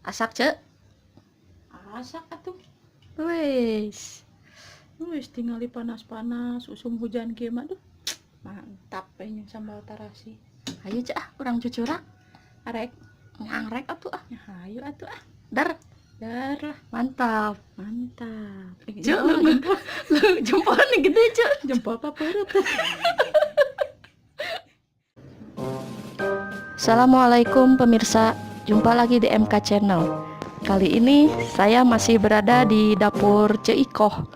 Asak, Cek? Asak atuh. Wis. Wis tingali panas-panas, usum hujan kieu mah, duh. Mantap we sambal tarasi. Ayo, Cek, ah, urang cucurak. Arek. Ngangrek atuh ah. Ya, hayu atuh ah. Dar. Dar lah. Mantap. Mantap. Cek, lu jempolnya gede, Cek. Jempol apa perut? Assalamualaikum pemirsa, jumpa lagi di MK Channel. Kali ini saya masih berada di dapur Ceu Ikoh.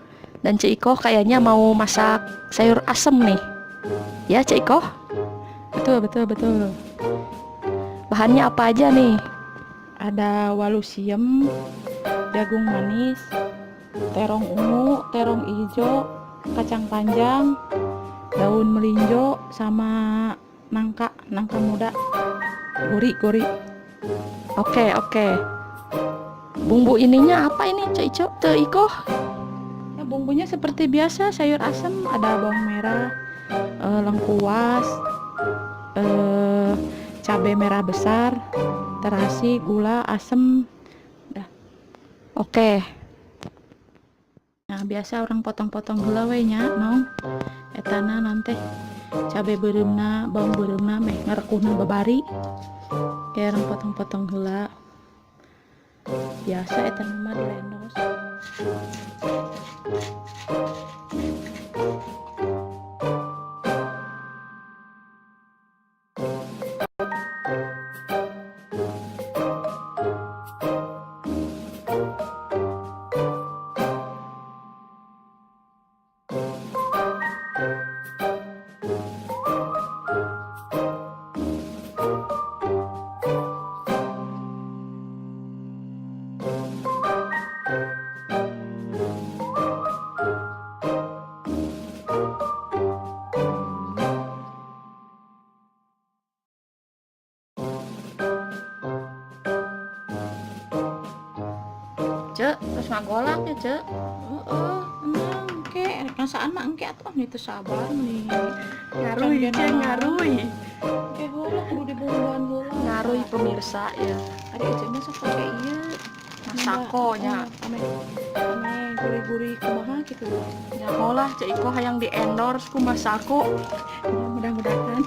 Dan Ceu Ikoh kayaknya mau masak sayur asem nih. Ya, Ceu Ikoh? Betul, betul, betul. Bahannya apa aja nih? Ada walu siem, jagung manis, terong ungu, terong hijau, kacang panjang, daun melinjo, sama nangka, nangka muda. Gori, gori. Oke, oke. Bumbu ininya apa ini, Ceu Ico? Ceu Ikoh? Ya, bumbunya seperti biasa, sayur asem, ada bawang merah, lengkuas, cabai merah besar, terasi, gula, asem. Dah. Oke. Nah, biasa orang potong-potong heula we nya, Nong. Etana nanti cabai beureumna, bawang beureumna meh ngarekuhna babari. Kayak orang potong-potong heula. Biasa eta mah dilendos. Cek, terus ngagolak ya, Cek. Heeh, tenang, engke rek ngasaan mah engke atuh nih teu sabar nih. Ngaruy, Cek, ngaruy. Engke heula kudu dibumbuan heula. Ngaruy pemirsa ya. Ari Ece mah sok pake ieu. Masako nya. Ame ame gurih-gurih kumaha gitu. Nyaho lah, Ceu Ikoh hayang di endorse ku Masako. Ya, mudah-mudahan.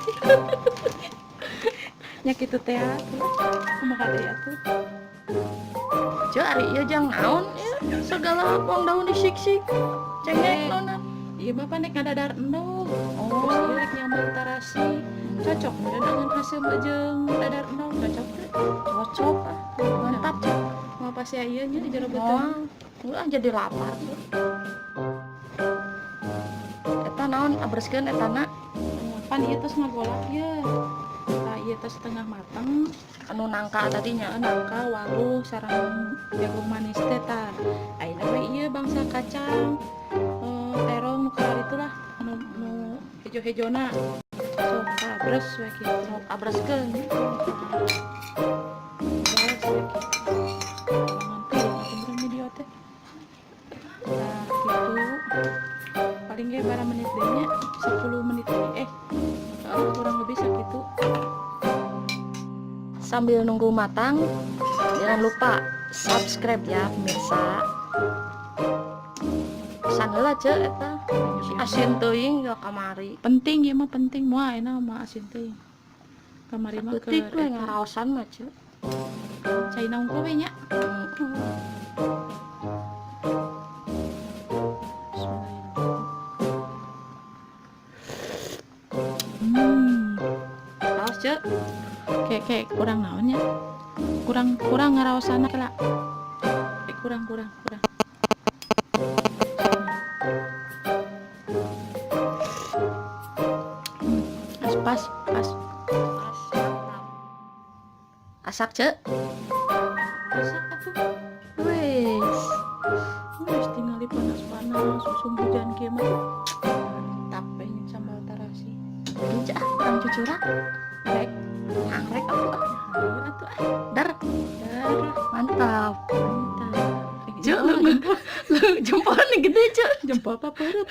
Nya kitu teh atuh. Kumaha deui atuh. Cek, ari ieu jang naon ya? Segala buang daun disiksik. Cengek nonan. Ieu mah pan rek ngadadar endog. Terus ieu rek nyambel tarasi. Cocok meureun dengan hasil jeung dadar endog, cocok teu? Cocok ah. Mantap, Cek. Mau pasti ieu nya di jero beuteung. Wah, jadi lapar. Eta naon abreskeun etana? Pan ieu tos ngagolak ye. Tah ieu tos setengah mateng. Anu nangka tadinya. Nangka waluh sareng jagung manis teh tah. Ayeuna we ieu bangsa kacang, terong nu kararitu lah, anu nu hejo-hejona. Sok abres we kitu. Sok abreskeun. Abres we kitu. Laman piring atuh meureun video teh. Tah kitu. Paling ge bara menit deui nya, 10 menit deui. Kurang lebih sakitu. Sambil nunggu matang, jangan lupa subscribe ya pemirsa. Pesan heula, Cek, eta. Si asin teuing ya kamari. Penting ieu mah penting, moal enak mah asin teuing. Kamari mah keur Saeutik we eta. Ngaraosan mah, Cek. Cai naon we nya? Bismillahirrahmanirrahim. Raos, Cek. Kayak kayak kurang naon nya? Kurang kurang ngaraosana lah. Kurang kurang kurang. Pas pas pas. Pas, mantap. Asak, Cek. Asak atuh. Wis. Wis tingali panas-panas, usum hujan kieu mah. Mantap we sambal tarasi. Ayo, Cek, ah, urang cucurak. Rek. Ngangrek atuh ah. Hayu atuh ah. Dar. Dar lah. Mantap. Mantap. Cek, lu jempolnya gede, Cek. Jempol apa perut?